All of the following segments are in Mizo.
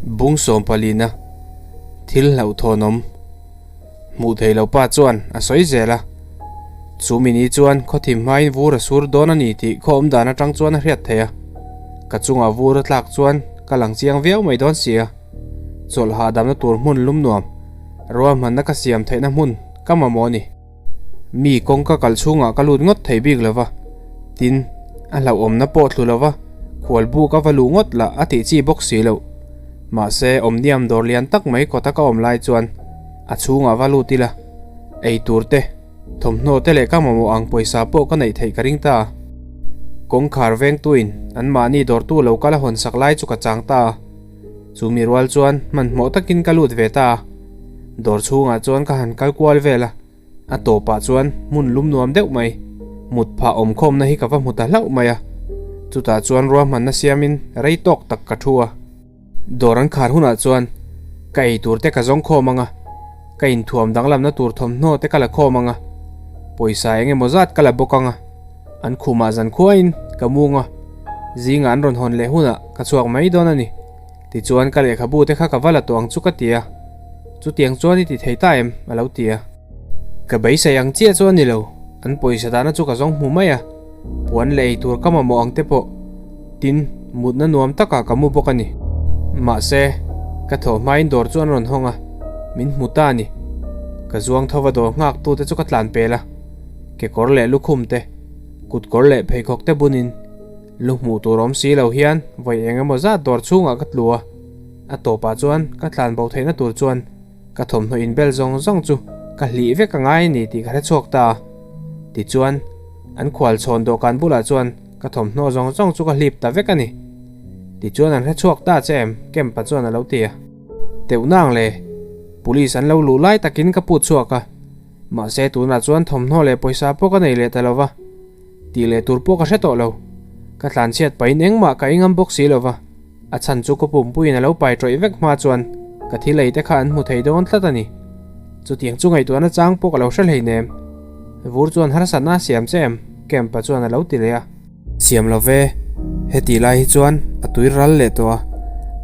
Bung sawmpalina thil hlauhthawnawm hmuh theih loh pa chuan a sawi zel a. Chu mini chuan khawthim hmain vur a sur dawn a ni tih khaw awm dan atang chuan a hriat theih a. Ka chungah vur a tlak chuan ka lang chiang viau mai dawn si a. Chawlh hahdamna tur hmun lum nuam, ruahmanna ka siam theihna hmun ka mamawh a ni. Mi kawngka kal chhungah ka lut ngawt thei bik lo va, tin, a hlauhawmna pawh thlu lo va, khualbu ka va luh ngawt lah a tih chi bawk si loh. Mahse, awmniam dawr lian tak mai kawta ka awm lai chuan a chhungah va lut ila, ei tur te, thawmhnaw te leh ka mamawh ang pawisa pawh ka neih theih ka ring ta a. Kawngkhar vengtuin anmahni dawrtu lo kal a hawn sak lai chu ka chang ta a. Chu mi rual chuan hmanhmawh takin ka lut ve ta a, dawr chhungah chuan ka han kal kual vel a, a tawpah chuan hmun lum nuam deuh mai, mut phah awmkhawmna hi ka va hmu ta hlauh mai a, chutah chuan ruahmanna siamin rei tawk tak ka thu a. Dawr an khar hunah chuan ka ei tur te ka zawng khawm ang a, ka inthuam danglamna tur thawmhnaw te ka la khawm ang a, pawisa eng emaw zat ka la bawk ang a. An khumah zan khuain ka mung a, zingah an rawn hawn leh hunah ka chhuak mai dawn a ni. Tichuan ka lehkhabu te kha ka va la tawh ang chu ka ti a. Chutiang chuan i ti thei ta em? a lo ti a. Ka beisei ang chiah chu a ni lo, an pawisa dahna chu ka zawng hmu mai a, puan leh ei tur ka mamawh ang te pawh. Tin, mutna nuam takah ka mu bawk a ni. Mahse, ka thawh hmain dawr chu an rawn hawng a, min hmu ta a ni. Ka zuang tho va dawr nghak tute chu ka tlan pel a. Kekawr leh lukhum te, kutkawr leh pheikhawk te bunin lu hmuh tur awm si lo hian vawi eng emaw zat dawr chhungah ka tlu a, a tawpah chuan ka tlan bo theihna tur chuan ka thawmhnaw inbel zawng zawng chu ka hlih vek a ngai a ni tih ka hre chhuak ta a. Tichuan, an khual chhawn dawhkan bulah chuan ka thawmhnaw zawng zawng chu ka hlip ta vek a ni. Tichuan an hre chhuak ta che em? Kempa chuan a lo ti a. Teuh nang le, Police an lo luh lai takin ka put chhuak a. Mahse tunah chuan thawmhnaw leh pawisa pawh ka nei leh ta lo va, tih leh tur pawh ka hre tawh lo. Ka tlanchhiat pahin engmah ka ingam bawk si lo va, a chhan chu ka pumpuiin a lo pai tawih vek hma chuan ka thil ei te kha an hmu thei dawn tlat a ni. Chutiang chu ngaihtuahna chang pawh ka lo hre hleinem. Vur chuan harsatna a siam che em? Kempa chuan a lo ti leh a. Siam lo ve, heti lai hi chuan a tui ral leh tawh a,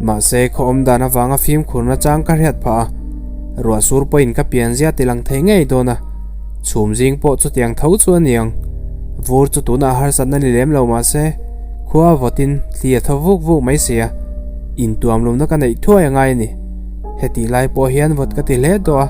mahse khaw awm dan avanga fimkhurna chang ka hriat phah a, ruah sur pawhin ka pian zia ti lang thei ngei dawn a, chhum zing pawh chutiang tho chu a ni ang. Vur chu tunah harsatna ni lem lo mahse khua a vawtin thli a thaw vuk vuk mai si a, intuamlumna ka neih thuai a ngai a ni. Heti lai pawh hian vawt ka ti hle tawh a,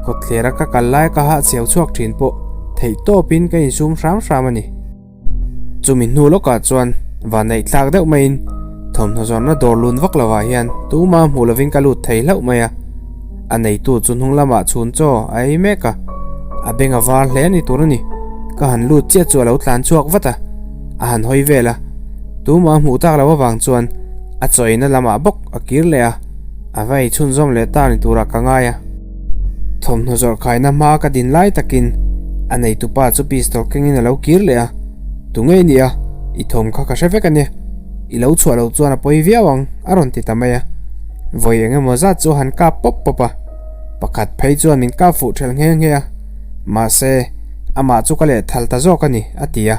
kawtthlera ka kal lai ka hahchhiau chhuak thin pawh theih tawpin ka insum hram hram a ni. Chumi hnu lawkah chuan vanneih tlak deuh maiin thawmhnaw zawrhna dawr lun vak lovah hian tuma hmuh lovin ka lut thei hlauh mai a. A neitu chu hnung lamah chhun chaw a ei mek a, a beng a var hle a ni tur a ni. Ka han lut chiah chu a lo tlan chhuak vat a, a han hawi vel a. Tuma hmuh tak loh avang chuan a chaw eina lamah bawk a kir leh a, a va ei chhunzawm leh ta ni turah ka ngai a. Thawmhnaw zawrh khaina hma ka din lai takin a neitupa chu pistol kengin a lo kir leh a, Tunge i nia, i thawm kha ka hre vek a nia, i lo chhuah loh chuan a pawi viau ang a rawn ti ta mai a. Vawi eng emaw zat chu a han kap pawp pawp a, pakhat phei chuan min kap fuh ṭhelh nghe nghe a, mahse amah chu ka leh thal ta zawk a ni a ti a.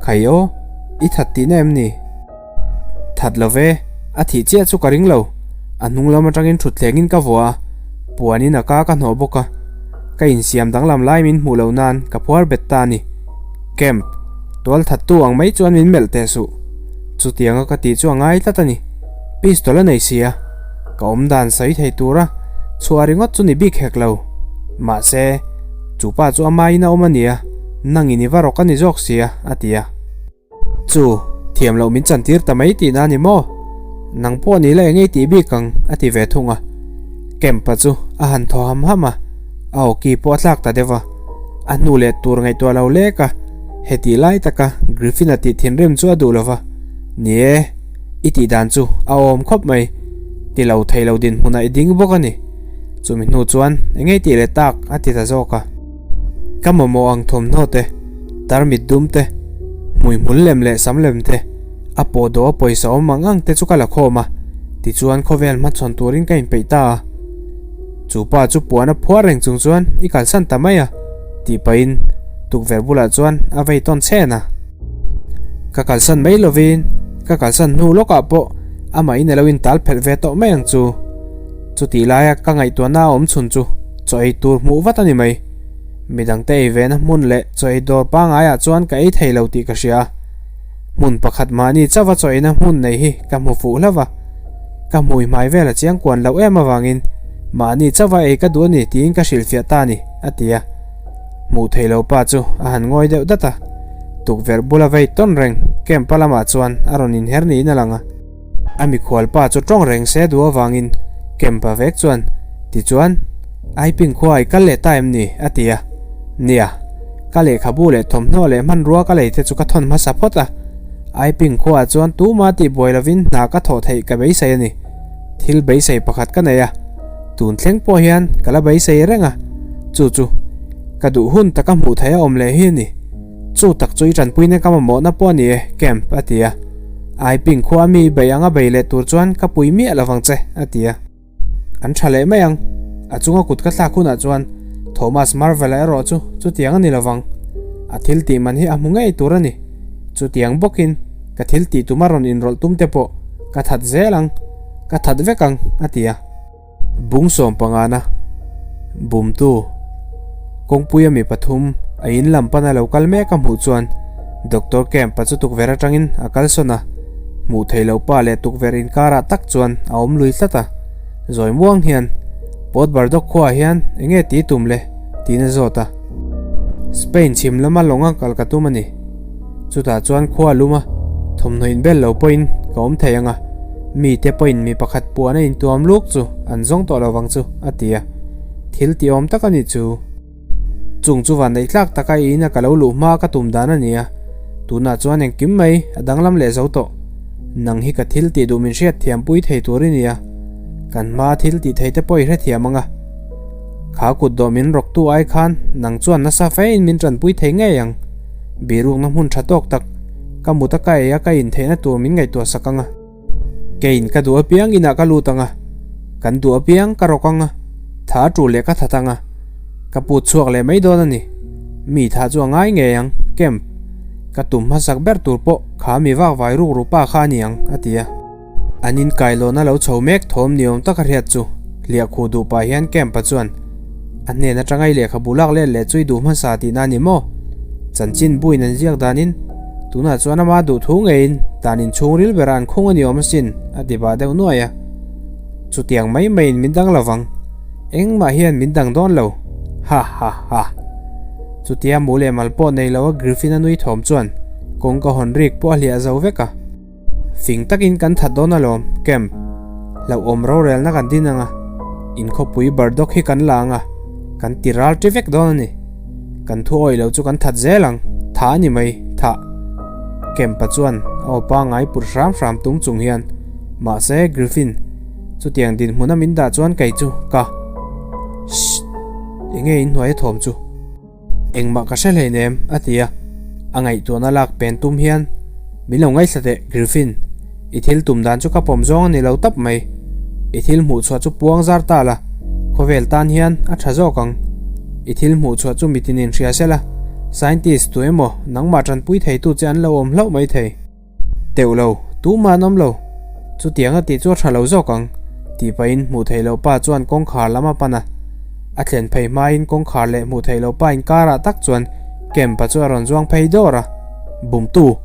Khai aw, i that tihna em ni? That lo ve, a thih chiah chu ka ring lo. A hnung lam atangin thutthlengin ka vuah a, puanin a ka ka hnawh bawk a. Ka insiam danglam lai min hmuh loh nan ka phuar bet ta a ni. Camp, tual thattu ang mai chuan min melh teh suh. Chutianga ka tih chu a ngai tlat a ni. Pistol a nei si a, ka awm dan sawi thei tura chhuah ringawt chu ni bik hek lo. Mahse, chu pa chu amahin a awm a nia, nangin i va rawk a ni zawk sia, a ti a. Chu, thiam loh min chantir ta mai tihna a ni maw? Nang pawh ni la eng ei tih bik ang, a ti ve thung a. Kemp-a chu a han thaw ham ham a, a awki pawh a tlak ta deuh a. A hnu leh tur ngaihtuah lo lek a, heti lai taka Griffin-a tih thinrim chu a duh lo va. Ni e, i tih dan chu a awm khawp mai. Ti lo thei lo dinhmunah i ding bawk a ni. Chumi hnu chuan eng ei tih leh tak a ti ta zawk a. Ka mamawh ang thawmhnaw te, tarmit dum te, hmuihmul lem leh sam lem te, a pawh dawh a pawisa awm ang ang te chu ka la khawm a, tichuan khawvel hmachhawn turin ka inpeih ta a. Chu pa chu puan a phuar reng chung chuan i kalsan ta mai a, tih pahin tukverh bulah chuan a vei tawn chhen a. Ka kalsan mai lovin ka kalsan hnu lawkah pawh. Amahin a lo intal phelh ve tawh mai ang chu. Chutih laia ka ngaihtuahna a awm chhun chu chaw ei tur hmuh vat a ni mai. Midangte ei vena hmun leh chaw ei dawr pangaiah chuan ka ei thei lo tih ka hria a. Hmun pakhat mahni chauha chaw eina hmun nei hi ka hmu fuh hlauh va. Ka hmui hmai vel a chiang kuan loh em avangin mahni chauha ei ka duh a ni tiin ka hrilhfiah ta a ni, a ti a. Hmuh thei lo pa chu a han ngawi deuh dat a. Tukverh bula vei tawn reng camp-a lamah chuan a rawn inher niin a lang a. A mikhual pa chu tawng reng se duh avangin camp-a vek chuan, Tichuan, Aiping khua i kal leh ta em ni? a ti a. Nia, ka lehkhabu leh thawmhnaw leh hmanrua ka lei te chu ka thawn hmasa phawt a. Aiping khuaah chuan tuma tihbuai lovin hna ka thawh theih ka beisei a ni. Thil beisei pakhat ka nei a, tun thleng pawh hian ka la beisei reng a, chu chu ka duh hun taka hmuh theih a awm leh hi a ni. Chu tak chu i tanpuina ka mamawhna pawh a ni e, Camp, a ti a. Aiping khua mi i bei anga bei leh tur chuan ka pui miah lo vang che, a ti a. An tha leh mai ang. A chunga kut ka thlak hunah chuan Thomas Marvel-a erawh chu chutiang a ni lo vang. A thil tih man hi a hmu ngei tur a ni. Chutiang bawkin ka thil tih tuma rawn inrawlh tum te pawh ka that zel ang, ka that vek ang, a ti a. Bung sawm pangana bumtu kawngpuia mi pathum a in lam pana lo kal mek a hmuh chuan Doctor Camp-a chu tukverh atangin a kalsawn a, hmuh theih loh pa leh tukverh inkarah tak chuan a awm lui tlat a. Zawi muang hian Port Bardok khuaah hian eng nge tih tum le? tiin a zawt a. Spain chhim lama lawnga kal ka tum a ni. Chutah chuan khua a lum a, thawmhnaw inbel lo pawhin ka awm thei ang a, mite pawhin mi pakhat puan a intuam luk chu an zawng tawh lo vang chu, a ti a. Thil tih awm tak a nih chu. Chung chu van neih tlak taka i ina ka lo luh hma ka tum dan a ni a, tunah chuan engkim mai a danglam leh zo tawh. Nang hi ka thil tih duh min hriat thiam pui thei tur i ni a, kan hmaa thil tih thei te pawh i hrethiam ang a. Kha kut dawh min rawktu ai khan nang chuan nasa fein min tanpui thei ngei ang. Birukna hmun tha tawk tak, ka mut a ka ei a ka intheihna tur min ngaihtuah sak ang a. Keiin ka duh apiang inah ka lut ang a, kan duh apiang ka rawk ang a, tha a tul leh ka that ang a, ka put chhuak leh mai dawn a ni. Mi tha chu a ngai ngei ang, Kemp. Ka tum hmasak ber tur pawh kha mi vak vai ruk ru pa kha a ni ang, a ti a. An inkailawn a lo chho mek thawm ni awm tak a hriat chu hliahkhuh duh pah hian Kemp-a chuan a hnen atanga i lehkhabu lak let leh chu i duh hmasa tihna a ni maw? Chanchin buin an ziak danin tunah chuan ama duh thu ngeiin dan inchhung ril berah an khung a ni awm asin a ti bah deuh nuai a. Chutiang mai maiin min dang lo vang. Engmah hian min dang dawn lo. Ha ha ha. Chutia mu leh mal pawh nei lo a Griffin-a nui thawm chuan kawngka hawn rik pawh a hliah zo vek a. Fing takin kan that dawn alawm, Camp. Hlauhawm rorelna kan din ang a, inkhawpui Bardok hi kan la ang a, kan ti ral ṭi vek dawn a ni. Kan thu awih lo chu kan that zel ang, tha a ni mai, thah. Camp-a chuan a aw pangngai put hram hram tum chung hian, Mahse, Griffin, chutiang dinhmuna min dah chuan kei chu ka. Shh! Enge inhnuai a thawm chu? Engmah ka hre hleinem, a ti a. A ngaihtuahna lak pen tum hian, Min lo ngaithla teh, Griffin. I thil tum dan chu ka pawm zawng a ni lo tawp mai. I thil hmuh chhuah chu puang zar ta la, khawvel tan hian a tha zawk ang. I thil hmuh chhuah chu mitinin hria se la, scientist tu emaw nangmah tanpui theitu che an lo awm hlauh mai thei. Teuh lo, tumah an awm lo. Chutiang a tih chu a tha lo zawk ang, tih pahin hmuh theih loh pa chuan kawngkhar lam a pan a. A thlen phei hmain kawngkhar leh hmuh theih loh pa inkarah tak chuan Kemp-a chu a rawn zuang phei dawr a. Bumtu,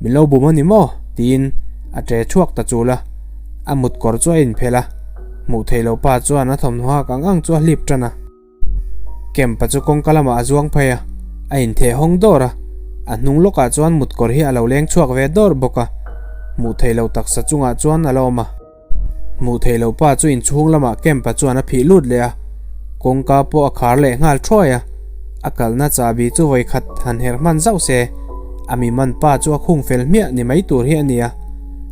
min lo bum a ni maw? tiin a ṭe chhuak ta chul a. A mutkawr chu a inphelh a, hmuh theih loh pa chuan a thawmhnaw hak ang ang chu a hlip ṭan a. Kemp-a chu kawngka lamah a zuang phei a, a intheh hawng dawr a, a hnung lawkah chuan mutkawr hi a lo leng chhuak ve dawr bawk a, hmuh theih loh taksa chungah chuan a la awm a. Hmuh theih loh pa chu inchhung lamah Kemp-a chuan a phih lut leh a, kawngka pawh a khar leh nghal thuai a, a kalna chahbi chu vawi khat han herh hman zauh se, a mi man pa chu a khung fel hmiah ni mai tur hi a ni a,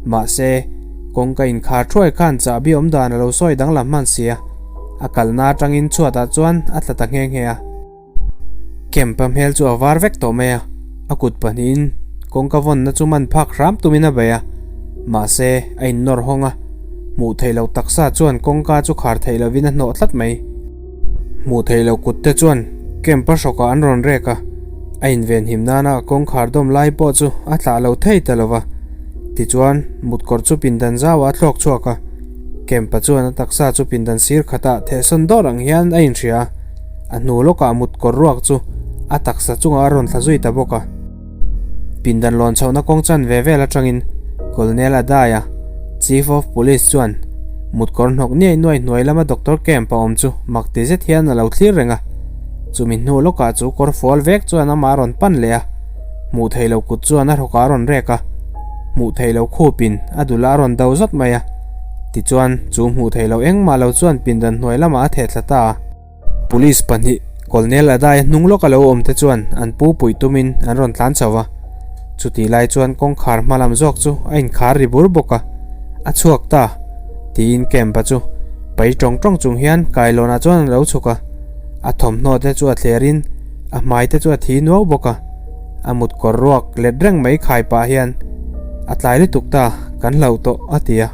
mahse, kawngka inkhar thuai khan chahbi awm dan a lo sawi danglam hman si a. A kalna atangin chhuatah chuan a tla ta nghe nghe a. Kemp-a hmel chu a var vek tawh mai a, a kut pahnihin kawngka vawnna chu man phak hram tumin a bei a, mahse a innawr hawng a, hmuh theih loh taksa chuan kawngka chu khar theih lovin a hnawh tlat mai. Hmuh theih loh kut te chuan Kemp-a hrawkah an rawn rek a, a invenhim nana a kawngkhar dawm lai pawh chu a tlah lo thei ta lo va. Tichuan, mutkawr chu pindan zauah a thlawk chhuak a. Kempa chuan a taksa chu pindan sir khatah thehsawn dawr ang hian a inhria a, a hnu lawkah mutkawr ruak chu a taksa chungah a rawn thla zui ta bawk a. Pindan lawn chhohna kawng chan ve vel atangin Colonel Adaya, Chief of Police chuan mutkawr hnawk niai nuai hnuai lama Doctor Kemp a awm chu mak ti zet hian a lo thlir reng a. Chumi hnu lawkah chu kawr fual vek chuan amah a rawn pan leh a, hmuh theih loh kut chuan a hrawkah a rawn rek a, hmuh theih loh khupin a dul a rawn do zawt mai a. Tichuan, chu hmuh theih loh engmah lo chuan pindan hnuai lamah a theh thla ta a. Police pahnih Colonel Adai hnung lawka lo awm te chuan an pu puih tumin an rawn tlan chho va. Chutih lai chuan kawngkhar hma lam zawk chu a inkhar ri bur bawk a, a chhuak ta tiin Kemp-a chu pai tawng tawng chung hian kailawnah chuan a lo chhuk a. A thawmhnaw te chu a thlerin a hmai te chu a thi nuau bawk a. A mut kawr ruak let reng mai khai pah hian a tlai lutuk ta, kan hlauh tawh a ti a.